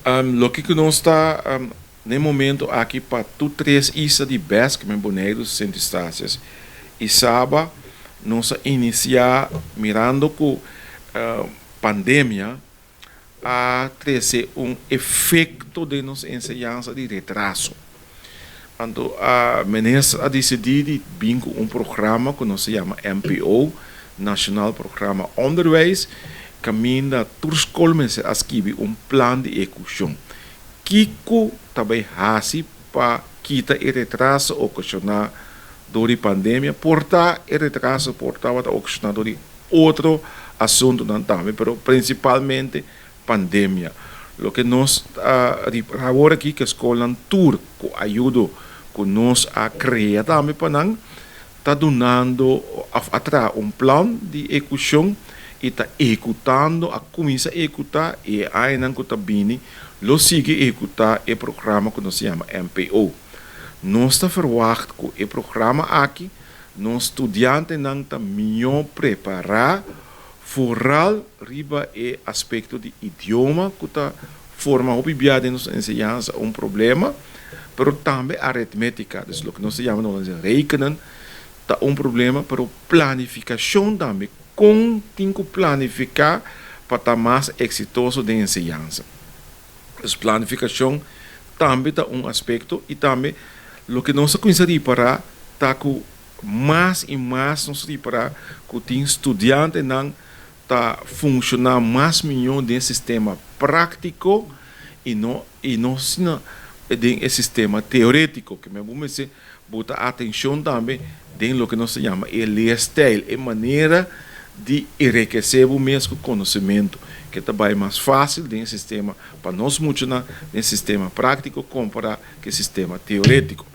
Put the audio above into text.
Loke ku nos ta na momento aki pa tur tres isla di BES, ku Boneiru, Sint Eustatius i Saba, nos a inisiá mirando ku pandemia a trese un efekto den nos enseñansa di retraso. Anto, e minister a disidí di bin ku un programa ku nos ta yama NPO, Nationaal Programma Onderwijs, kaminda tur skol mester a skibi un plan di ehekushon. Kiko tambe hasi pa kita e retraso okashoná dor di pandemia, por ta e retraso por tabata okashoná dor di otro asuntunan tambe, pero prinsipalmente pandemia. Loke nos awor aki ku skolnan tur ku ayudo ku nos a krea tambe pa nan ta dunando a traha un plan di ehekushon i ta ehekutando, a kuminsá ehekutá i añanan ku ta bini lo sigui ehekutá e programa ku nos yama NPO. Nos ta verwacht ku e programa aki nos studiantenan ta mihó prepará, vooral riba e aspekto di idioma ku ta forma hopi bia den nos enseñansa un problema, pero tambe aritmétika, dus loke nos ta yama nos rekenen, ta un problema, pero planifikashon tambe, kon tin ku planifiká pa ta mas eksitoso den enseñansa. Dus planifikashon tambe ta un aspekto i tambe loke nos a kuminsá ripará ta ku mas i mas nos ripará ku tin studiantenan ta funshoná mas mihó den sistema práktiko i no sino den e sistema teorétiko, ke men mester buta atenshon tambe den loke nos ta yama e leerstijl, e manera di enrikesé bo mes ku konosementu, ku ta mas fásil den sistema pa nos muchanan den sistema práktiko kompará ku sistema teorétiko.